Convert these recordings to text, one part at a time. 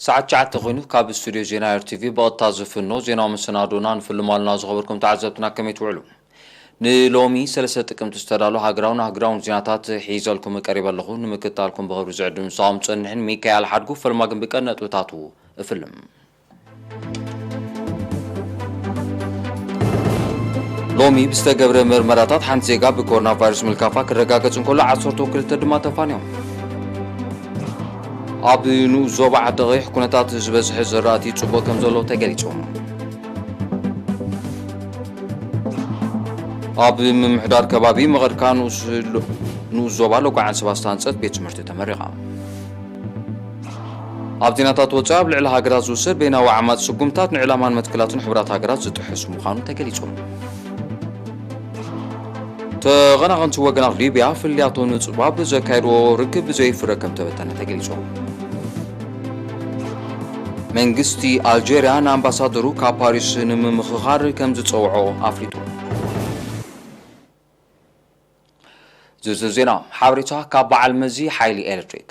ሰዓት ትሽዓተ ኮይኑ ካብ ስቱድዮ ዜና ኤር ቲ ቪ ብቐጥታ ዝፍኖ ዜናዊ መሰናዶና ንፍልም ኣለና። ዝኸበርኩም ተዓዘብትና ከመይ ትውዕሉ? ንሎሚ ሰለስተ ጥቅምቲ ዝተዳለዉ ሃገራውን ኣህጉራውን ዜናታት ሒዘልኩም ቀሪበ ኣለኹ። ንምክትታልኩም ብኽብሪ ዝዕድም ምሳኹም ጸንሕን ሚካኤል ሓድጉ ፈልማ ግን ብቀን ነጥብታቱ እፍልም። ሎሚ ብዝተገብረ መርመራታት ሓንቲ ዜጋ ብኮሮና ቫይረስ ምልካፋ ክረጋገጽ እንከሎ ዓሰርተ ክልተ ድማ ተፋንዮም። ኣብ ንኡስ ዞባ ዓዲ ቐይሕ ኩነታት ዝበዝሐ ዘራእቲ ጽቡቕ ከም ዘሎ ተገሊጹ። ኣብ ምምሕዳር ከባቢ መቐርካ ንኡስ ሎ-፣ ንኡስ ዞባ ሎጓ ዓንሰባ ዝተሃንጸት ቤት ትምህርቲ ተመሪቓ። ኣብ ዜናታት ወጻኢ ኣብ ልዕሊ ሃገራት ዝውሰድ በይናዊ ዓማጽ ስጉምታት ንዕላማን መትከላትን ሕቡራት ሃገራት ዝጥሕስ ምዃኑ ተገሊጹ። ተቐናቐንቲ ወገናት ሊብያ ፍልልያቶ ንጽባብ ዘካየድዎ ርክብ ብዘይ ፍረ ከም ተበተነ ተገሊጹ። መንግስቲ ኣልጀርያ ንኣምባሳደሩ ካብ ፓሪስ ንምምኽኻር ከም ዝጸውዖ ኣፍሊጡ። ዝርዝር ዜና። ሓበሬታ ካብ በዓል መዚ ሓይሊ ኤሌክትሪክ።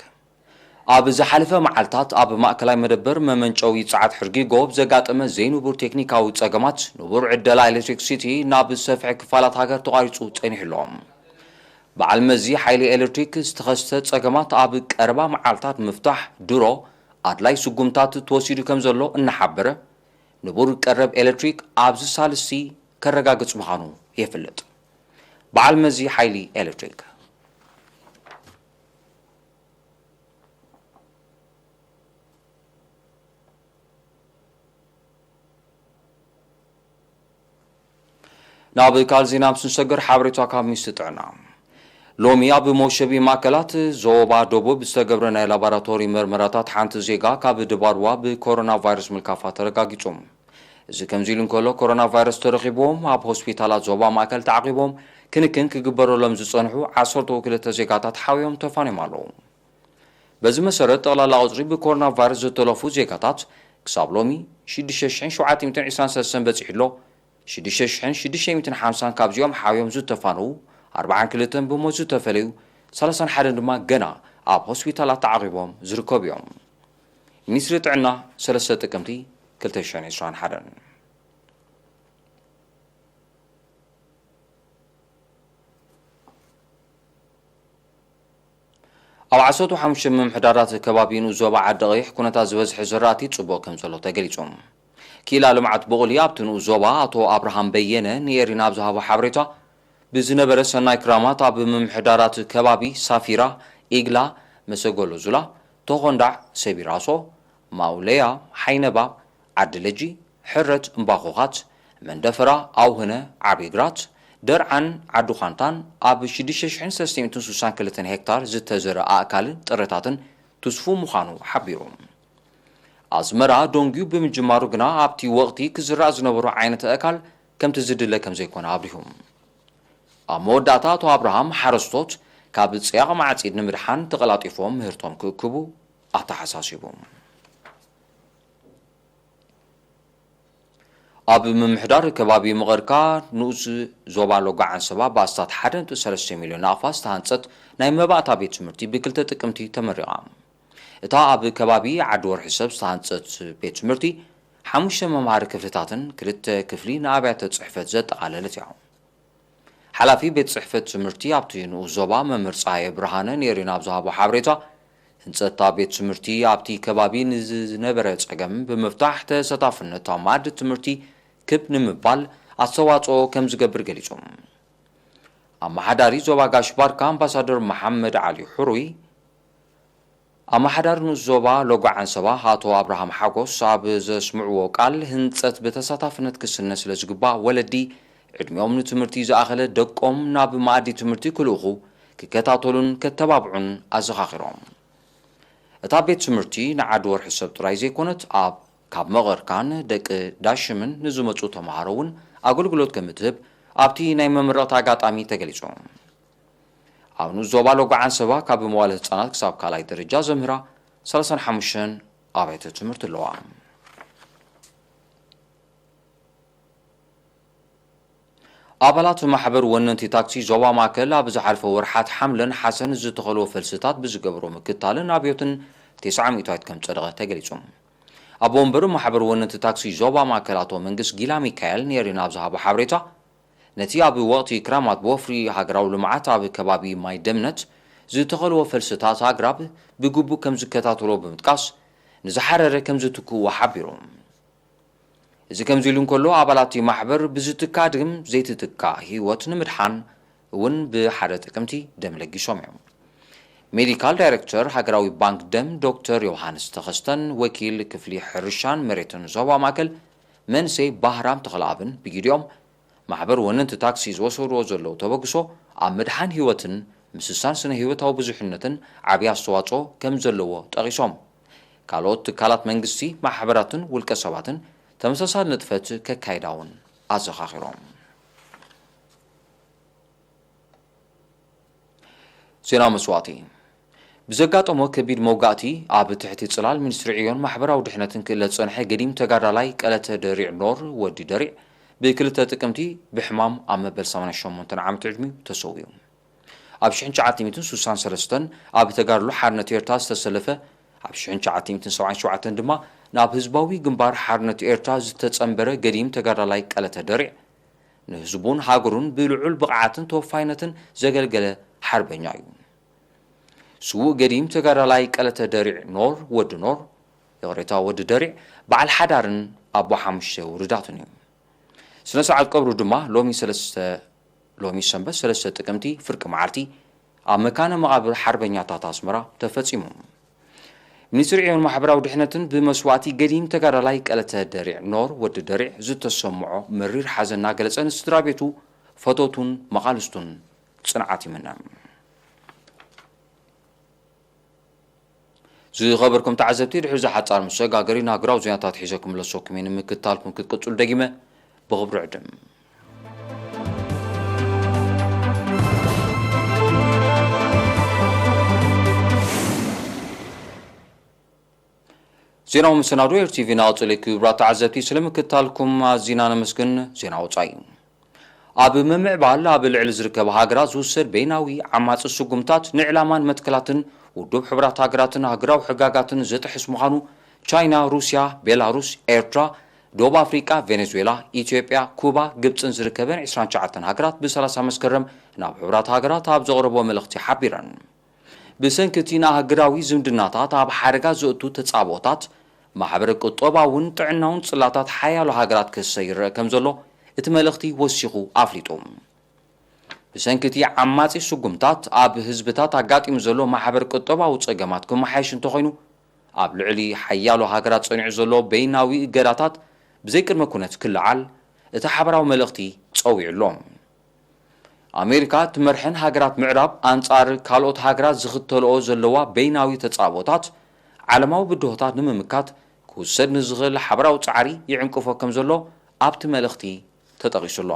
ኣብ ዝሓለፈ መዓልታት ኣብ ማእከላይ መደበር መመንጨዊ ጸዓት ሕርጊጎ ብዘጋጠመ ዘይንቡር ቴክኒካዊ ጸገማት ንቡር ዕደላ ኤሌክትሪክሲቲ ናብ ዝሰፍሐ ክፋላት ሃገር ተቋሪጹ ጸኒሑ ኣሎ። በዓል መዚ ሓይሊ ኤሌክትሪክ ዝተኸስተ ጸገማት ኣብ ቀረባ መዓልታት ንምፍታሕ ድሮ ኣድላይ ስጉምታት ተወሲዱ ከም ዘሎ እናሓበረ፣ ንቡር ቀረብ ኤሌክትሪክ ኣብዚ ሳልስቲ ከረጋግጽ ምዃኑ የፍልጥ። በዓል መዚ ሓይሊ ኤሌክትሪክ። ናብ ካልእ ዜና ምስ ንሰግር ሓበሬታ ካብ ሚኒስትሪ ጥዕና። ሎሚ ኣብ መውሸቢ ማእከላት ዞባ ደቡብ ዝተገብረ ናይ ላቦራቶሪ መርመራታት ሓንቲ ዜጋ ካብ ድባርዋ ብኮሮና ቫይረስ ምልካፋ ተረጋጊጹ። እዚ ከምዚ ኢሉ እንከሎ ኮሮና ቫይረስ ተረኺብዎም ኣብ ሆስፒታላት ዞባ ማእከል ተዓቂቦም ክንክን ክግበረሎም ዝጸንሑ ዓሰርተ ክልተ ዜጋታት ሓውዮም ተፋንዮም ኣለዉ። በዚ መሰረት ጠቕላላ ቁጽሪ ብኮሮና ቫይረስ ዝተለፉ ዜጋታት ክሳብ ሎሚ ሽዱሽተ ሽሕን ሸውዓተ ሚእትን ዕስራን ሰለስተን በጺሑ ኣሎ። ሽዱሽተ ሽሕን ሽዱሽተ ሚእትን ሓምሳን ካብዚኦም ሓውዮም ዝተፋነዉ፣ ኣርባዓን ክልተን ብሞት ዝተፈለዩ፣ ሰላሳን ሓደን ድማ ገና ኣብ ሆስፒታላት ተዓቒቦም ዝርከቡ እዮም። ሚኒስትሪ ጥዕና ሰለስተ ጥቅምቲ ክልተ ሽሕን ዕስራን ሓደን። ኣብ ዓሰርተ ሓሙሽተ ምምሕዳራት ከባቢ ንኡስ ዞባ ዓዲ ቀይሕ ኩነታት ዝበዝሐ ዝራእቲ ጽቡቕ ከም ዘሎ ተገሊጹ። ክኢላ ልምዓት ብቑሊ ኣብቲ ንኡስ ዞባ ኣቶ ኣብርሃም በየነ ንኤሪና ኣብ ዝሃቦ ሓበሬታ፣ ብዝነበረ ሰናይ ክራማት ኣብ ምምሕዳራት ከባቢ ሳፊራ፣ ኢግላ፣ መሰጎሎ ዙላ፣ ቶኾንዳዕ፣ ሰቢራሶ፣ ማውለያ፣ ሓይነባ፣ ዓዲ ለጂ፣ ሕረት፣ እምባኾኻት፣ መንደፈራ፣ ኣውህነ፣ ዓቢግራት፣ ደርዓን ዓዲ ዃንታን ኣብ ሽዱሽተ ሽሕን ሰለስተ ሚእትን ስሳን ክልተን ሄክታር ዝተዘርአ ኣእካልን ጥረታትን ትስፉው ምዃኑ ሓቢሩ። ኣዝመራ ደንጉዩ ብምጅማሩ ግና ኣብቲ ወቕቲ ክዝራእ ዝነበሮ ዓይነት ኣእካል ከምቲ ዝድለ ከም ዘይኮነ ኣብሪሁ። ኣብ መወዳእታ ኣቶ ኣብርሃም ሓረስቶት ካብ ጽያቕ ማዕጺድ ንምድሓን ተቐላጢፎም ምህርቶም ክእክቡ ኣተሓሳሲቡ። ኣብ ምምሕዳር ከባቢ መቐርካ ንኡስ ዞባ ሎጋ ዓንሰባ ብኣስታት ሓደ ነጥቢ ሰለስተ ሚልዮን ናቕፋ ዝተሃንጸት ናይ መባእታ ቤት ትምህርቲ ብክልተ ጥቅምቲ ተመሪቓ። እታ ኣብ ከባቢ ዓዲ ወርሒ ሰብ ዝተሃንጸት ቤት ትምህርቲ ሓሙሽተ መምሃሪ ክፍልታትን ክልተ ክፍሊ ንኣብያተ ጽሕፈት ዘጠቓለለት እያ። ሓላፊ ቤት ጽሕፈት ትምህርቲ ኣብቲ ንኡስ ዞባ መምህር ጸሃየ ብርሃነ ንኤሪና ኣብ ዝሃቦ ሓበሬታ፣ ህንጸት እታ ቤት ትምህርቲ ኣብቲ ከባቢ ንዝነበረ ጸገም ብምፍታሕ ተሳታፍነት ኣብ መኣዲ ትምህርቲ ክብ ንምባል ኣስተዋጽኦ ከም ዝገብር ገሊጹ። ኣመሓዳሪ ዞባ ጋሽ ባርካ ኣምባሳደር መሓመድ ዓሊ ሕሩይ፣ ኣመሓዳሪ ንኡስ ዞባ ሎጎ ዓንሰባ ኣቶ ኣብርሃም ሓጎስ ኣብ ዘስምዕዎ ቃል፣ ህንጸት ብተሳታፍነት ክስነ ስለ ዝግባእ፣ ወለዲ ዕድሚኦም ንትምህርቲ ዝኣኸለ ደቆም ናብ መኣዲ ትምህርቲ ክልእኹ ክከታተሉን ከተባብዑን ኣዘኻኺሮም። እታ ቤት ትምህርቲ ንዓዲ ወርሒ ሰብ ጥራይ ዘይኮነት፣ ኣብ ካብ መቐርካን ደቂ ዳሽምን ንዝመጹ ተምሃሮ እውን ኣገልግሎት ከም እትህብ ኣብቲ ናይ መመረቕታ ኣጋጣሚ ተገሊጹ። ኣብ ንኡስ ዞባ ሎጎ ዓንሰባ ካብ መዋለ ህጻናት ክሳብ ካልኣይ ደረጃ ዘምህራ ሰላሳን ሓሙሽተን ኣብያተ ትምህርቲ ኣለዋ። ኣባላት ማሕበር ወነንቲ ታክሲ ዞባ ማእከል ኣብ ዝሓለፈ ወርሓት ሓምለን ሓሰን ዝተኸልዎ ፈልስታት ብዝገበሮ ምክትታልን ኣብዮትን ተስዓ ሚእታዊት ከም ጸደቐ ተገሊጹ። ኣቦ ወንበር ማሕበር ወነንቲ ታክሲ ዞባ ማእከል ኣቶ መንግስ ጊላ ሚካኤል ንኤሪና ኣብ ዝሃቦ ሓበሬታ፣ ነቲ ኣብ ወቕቲ ክራማት ብወፍሪ ሃገራዊ ልምዓት ኣብ ከባቢ ማይ ደምነት ዝተኸልዎ ፈልስታት ኣግራብ ብግቡእ ከም ዝከታተሎ ብምጥቃስ፣ ንዝሓረረ ከም ዝትክእዎ ሓቢሩ። እዚ ከምዚ ኢሉ እንከሎ፣ ኣባላት እቲ ማሕበር ብዝትካእ ደም ዘይትትካእ ህይወት ንምድሓን እውን ብሓደ ጥቅምቲ ደም ለጊሶም እዮም። ሜዲካል ዳይሬክተር ሃገራዊ ባንክ ደም ዶክተር ዮሃንስ ተኸስተን ወኪል ክፍሊ ሕርሻን መሬትን ዞባ ማእከል መንእሰይ ባህራም ተኽለኣብን ብጊዲኦም፣ ማሕበር ወነንቲ ታክሲ ዝወሰድዎ ዘለዉ ተበግሶ ኣብ ምድሓን ህይወትን ምስሳን ስነ ህይወታዊ ብዙሕነትን ዓብዪ ኣስተዋጽኦ ከም ዘለዎ ጠቒሶም፣ ካልኦት ትካላት መንግስቲ፣ ማሕበራትን ውልቀ ሰባትን ተመሳሳሊ ንጥፈት ከካይዳ እውን ኣዘኻኺሮም። ዜና መስዋእቲ። ብዘጋጠሞ ከቢድ መውጋእቲ ኣብ ትሕቲ ጽላል ሚኒስትሪ ዕዮን ማሕበራዊ ድሕነትን ክእለ ዝጸንሐ ገዲም ተጋዳላይ ቀለተ ደሪዕ ኖር ወዲ ደሪዕ ብክልተ ጥቅምቲ ብሕማም ኣብ መበል ሰማንያ ሸሞንተ ዓመት ዕድሚኡ ተሰዊኡ። ኣብ ሽሕን ትሽዓተ ሚእትን ስሳን ሰለስተን ኣብ ተጋድሎ ሓርነት ኤርትራ ዝተሰለፈ፣ ኣብ ሽሕን ትሽዓተ ሚእትን ሰብዓን ሸውዓተን ድማ ናብ ህዝባዊ ግንባር ሓርነት ኤርትራ ዝተጸንበረ ገዲም ተጋዳላይ ቀለተ ደሪዕ ንህዝቡን ሃገሩን ብልዑል ብቕዓትን ተወፋይነትን ዘገልገለ ሓርበኛ እዩ። ስዉእ ገዲም ተጋዳላይ ቀለተ ደሪዕ ኖር ወዲ ኖር፣ ይቕሬታ፣ ወዲ ደሪዕ፣ በዓል ሓዳርን ኣቦ ሓሙሽተ ውሉዳትን እዩ። ስነ ስርዓት ቀብሩ ድማ ሎሚ ሰለስተ፣ ሎሚ ሰንበት ሰለስተ ጥቅምቲ ፍርቂ መዓልቲ ኣብ መካነ መቓብር ሓርበኛታት ኣስመራ ተፈጺሙ። ሚኒስትሪ ዕዮን ማሕበራዊ ድሕነትን ብመስዋእቲ ገዲም ተጋዳላይ ቀለተ ደሪዕ ኖር ወዲ ደሪዕ ዝተሰምዖ መሪር ሓዘን እናገለጸ፣ ንስድራ ቤቱ፣ ፈተውቱን መቓልስቱን ጽንዓት ይምነ። ዝኸበርኩም ተዓዘብቲ፣ ድሕሪ እዚ ሓጻር መሰጋገሪ ንሃገራዊ ዜናታት ሒዘ ክምለሰኩም እየ። ንምክትታልኩም ክትቅጽሉ ደጊመ ብኽብሪ ዕድም። ዜናዊ መሰናዶ ኤር ቲቪ እናቐጸለ እዩ። ክቡራት ተዓዘብቲ፣ ስለ ምክትታልኩም ኣዚና ነመስግን። ዜና ወጻኢ። ኣብ ምምዕባል ኣብ ልዕሊ ዝርከባ ሃገራት ዝውሰድ በይናዊ ዓማጺ ስጉምታት ንዕላማን መትከላትን ውድብ ሕቡራት ሃገራትን ሃገራዊ ሕጋጋትን ዝጥሕስ ምዃኑ ቻይና፣ ሩስያ፣ ቤላሩስ፣ ኤርትራ፣ ደቡብ ኣፍሪቃ፣ ቬኔዙዌላ፣ ኢትዮጵያ፣ ኩባ፣ ግብጽን ዝርከበን ዕስራን ትሽዓተን ሃገራት ብሰላሳ መስከረም ናብ ሕቡራት ሃገራት ኣብ ዘቕረቦ መልእኽቲ ሓቢረን። ብሰንኪ እቲ ንኣህጉራዊ ዝምድናታት ኣብ ሓደጋ ዘእቱ ተጻብኦታት፣ ማሕበረ ቁጠባውን ጥዕናውን ጽላታት ሓያሎ ሃገራት ክህሰ ይረአ ከም ዘሎ እቲ መልእኽቲ ወሲኹ ኣፍሊጡ። ብሰንኪ እቲ ዓማጺ ስጉምታት ኣብ ህዝብታት ኣጋጢሙ ዘሎ ማሕበረ ቁጠባዊ ጸገማት ክመሓየሽ እንተኾይኑ፣ ኣብ ልዕሊ ሓያሎ ሃገራት ጸኒዑ ዘሎ በይናዊ እገዳታት ብዘይ ቅድመ ኩነት ክለዓል እቲ ሓበራዊ መልእኽቲ ጸዊዑ ኣሎ። ኣሜሪካ እትመርሐን ሃገራት ምዕራብ ኣንጻር ካልኦት ሃገራት ዝኽተልኦ ዘለዋ በይናዊ ተጻብኦታት ዓለማዊ ብድሆታት ንምምካት ክውሰድ ንዝኽእል ሓበራዊ ጻዕሪ ይዕንቅፎ ከም ዘሎ ኣብቲ መልእኽቲ ተጠቒሱ ኣሎ።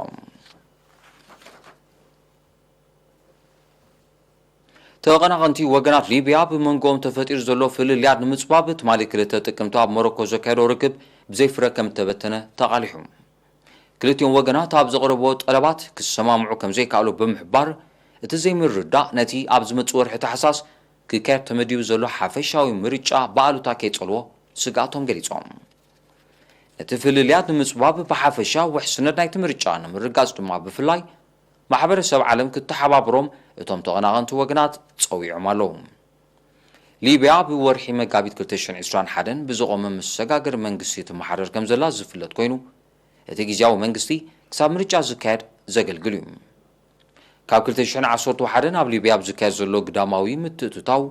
ተቐናቐንቲ ወገናት ሊብያ ብመንጎኦም ተፈጢሩ ዘሎ ፍልልያት ንምጽባብ ትማሊ ክልተ ጥቅምቲ ኣብ ሞሮኮ ዘካየዶ ርክብ ብዘይ ፍረ ከም እተበተነ ተቓሊሑ። ክልቲኦም ወገናት ኣብ ዘቕረብዎ ጠለባት ክሰማምዑ ከም ዘይከኣሉ ብምሕባር፣ እቲ ዘይምርድዳእ ነቲ ኣብ ዝመጽእ ወርሒ ታሕሳስ ክካየድ ተመዲቡ ዘሎ ሓፈሻዊ ምርጫ ብኣሉታ ከይጸልዎ ስግኣቶም ገሊጾም። ነቲ ፍልልያት ንምጽባብ ብሓፈሻ ውሕስነት ናይቲ ምርጫ ንምርጋጽ ድማ ብፍላይ ማሕበረሰብ ዓለም ክተሓባብሮም እቶም ተቐናቐንቲ ወገናት ጸዊዖም ኣለዉ። ሊብያ ኣብ ወርሒ መጋቢት ክልተ ሽሕን ዕስራን ሓደን ብዝቖመ መሰጋገሪ መንግስቲ ትመሓደር ከም ዘላ ዝፍለጥ ኮይኑ፣ እቲ ግዝያዊ መንግስቲ ክሳብ ምርጫ ዝካየድ ዘገልግል እዩ። ካብ ክልተ ሽሕን ዓሰርተ ሓደን ኣብ ሊብያ ኣብ ዝካየድ ዘሎ ግዳማዊ ምትእትታው፣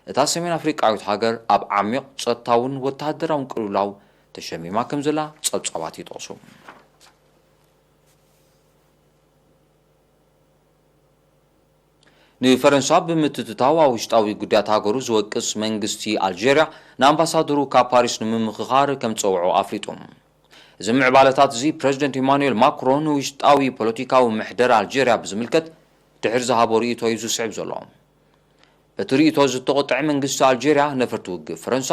እታ ሰሜን ኣፍሪቃዊት ሃገር ኣብ ዓሚቕ ጸጥታውን ወተሃደራውን ቅልውላው ተሸሚማ ከም ዘላ ጸብጻባት ይጠቕሱ። ንፈረንሳ ብምትእትታው ኣብ ውሽጣዊ ጉዳያት ሃገሩ ዝወቅስ መንግስቲ ኣልጀርያ ንኣምባሳደሩ ካብ ፓሪስ ንምምኽኻር ከም ዝጸውዖ ኣፍሊጡ። እዚ ምዕባለታት እዚ ፕረዚደንት ኢማኑኤል ማክሮን ንውሽጣዊ ፖለቲካዊ ምሕደራ ኣልጀርያ ብዝምልከት ድሕሪ ዝሃቦ ርእይቶ እዩ ዝስዕብ ዘሎ። በቲ ርእይቶ ዝተቖጥዐ መንግስቲ ኣልጀርያ ነፈርቲ ውግእ ፈረንሳ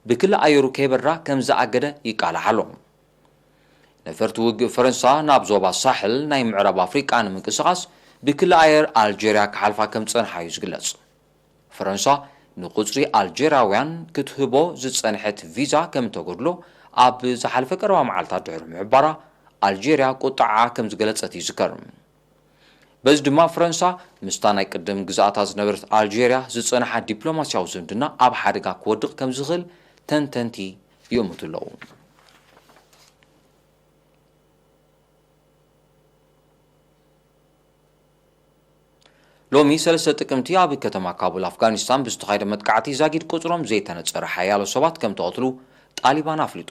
ብክሊ ኣየሩ ከይበራ ከም ዝኣገደ ይቃላሕ ኣሎ። ነፈርቲ ውግእ ፈረንሳ ናብ ዞባ ሳሕል ናይ ምዕራብ ኣፍሪቃ ንምንቅስቓስ ብክሊ ኣየር ኣልጀርያ ክሓልፋ ከም ዝጸንሓ እዩ ዝግለጽ። ፈረንሳ ንቁጽሪ ኣልጀርያውያን ክትህቦ ዝጸንሐት ቪዛ ከም እተጎድሎ ኣብ ዝሓለፈ ቀረባ መዓልታት ድሕሪ ምሕባራ ኣልጀርያ ቁጥዓ ከም ዝገለጸት ይዝከር። በዚ ድማ ፈረንሳ ምስታ ናይ ቅድም ግዝኣታ ዝነበረት ኣልጀርያ ዝጸንሓ ዲፕሎማስያዊ ዝምድና ኣብ ሓደጋ ክወድቕ ከም ዝኽእል ተንተንቲ ይእምቱ ኣለዉ። ሎሚ ሰለስተ ጥቅምቲ ኣብ ከተማ ካቡል ኣፍጋኒስታን ብዝተኻየደ መጥቃዕቲ ዛጊድ ቁጽሮም ዘይተነጸረ ሓያሎ ሰባት ከም ተቐትሉ ጣሊባን ኣፍሊጡ።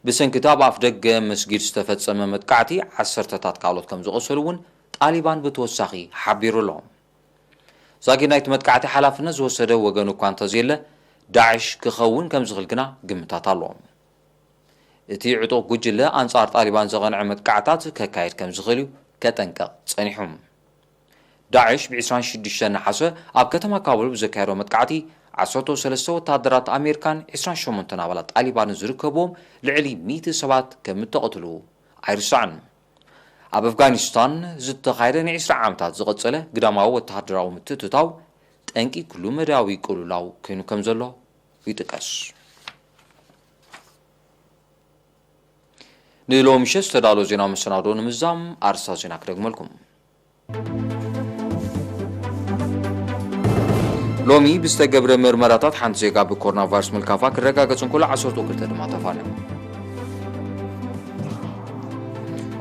ብሰንኪ እቲ ኣብ ኣፍ ደገ መስጊድ ዝተፈጸመ መጥቃዕቲ ዓሰርተታት ካልኦት ከም ዝቖሰሉ እውን ጣሊባን ብተወሳኺ ሓቢሩ ኣሎ። ዛጊድ ናይቲ መጥቃዕቲ ሓላፍነት ዝወሰደ ወገን እኳ እንተዘየለ፣ ዳዕሽ ክኸውን ከም ዝኽእል ግና ግምታት ኣሎ። እቲ ዕጡቕ ጉጅለ ኣንጻር ጣሊባን ዘቐንዐ መጥቃዕታት ከካየድ ከም ዝኽእል እዩ ከጠንቀቕ ጸኒሑ። ዳዕሽ ብ ዕስራን ሽዱሽተን ነሓሰ ኣብ ከተማ ካቡል ብዘካየዶ መጥቃዕቲ ዓሰርተ ሰለስተ ወተሃደራት ኣሜሪካን ዕስራን ሸሞንተን ኣባላት ጣሊባንን ዝርከብዎም ልዕሊ ሚእቲ ሰባት ከም እተቐትሉ ኣይርሳዕን። ኣብ ኣፍጋኒስታን ዝተኻየደ ንዕስራ ዓመታት ዝቐጸለ ግዳማዊ ወተሃደራዊ ምትእትታው ጠንቂ ኩሉ መዳያዊ ቅልውላው ኮይኑ ከም ዘሎ ይጥቀስ። ንሎሚ ምሸት ዝተዳለወ ዜናዊ መሰናዶ ንምዛም ኣርእስታት ዜና ክደግመልኩም። ሎሚ ብዝተገብረ ምርመራታት ሓንቲ ዜጋ ብኮሮና ቫይረስ ምልካፋ ክረጋገጽ እንከሎ ዓሰርተ ክልተ ድማ ተፋንዮም።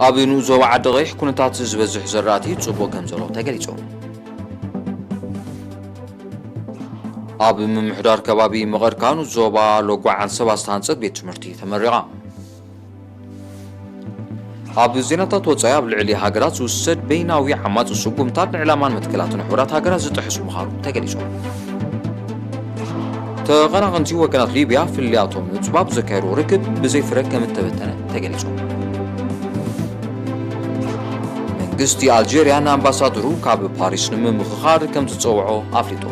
ኣብ ንኡስ ዞባ ዓዲ ቀይሕ ኩነታት ዝበዝሕ ዘራእቲ ጽቡቕ ከም ዘሎ ተገሊጹ። ኣብ ምምሕዳር ከባቢ መቐርካን ዞባ ሎጓዓን ሰባት ዝተሃንጸት ቤት ትምህርቲ ተመሪቓ። ኣብ ዜናታት ወጻኢ ኣብ ልዕሊ ሃገራት ዝውሰድ በይናዊ ዓማጺ ስጉምታት ንዕላማን መትከላትን ውሑዳት ሃገራት ዝጥሕስ ምዃኑ ተገሊጹ። ተቐናቐንቲ ወገናት ሊብያ ፍልልያቶም ንምጽባብ ዘካየድዎ ርክብ ብዘይ ፍረ ከም እተበተነ ተገሊጹ። መንግስቲ ኣልጀርያ ንኣምባሳደሩ ካብ ፓሪስ ንምምኽኻር ከም ዝጸውዖ ኣፍሊጡ።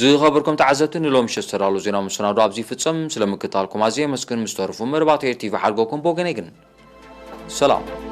ዝኸበርኩም ተዓዘብቲ፣ ንሎሚ ምሸት ዝተዳለወ ዜናዊ መሰናዶ ኣብዚ ይፍጸም። ስለ ምክትታልኩም ኣዝየ የመስግን። ምስ ተረፉ መደባት ኤር ቲቪ ሓድጎኩም ብወገነይ ግን ሰላም።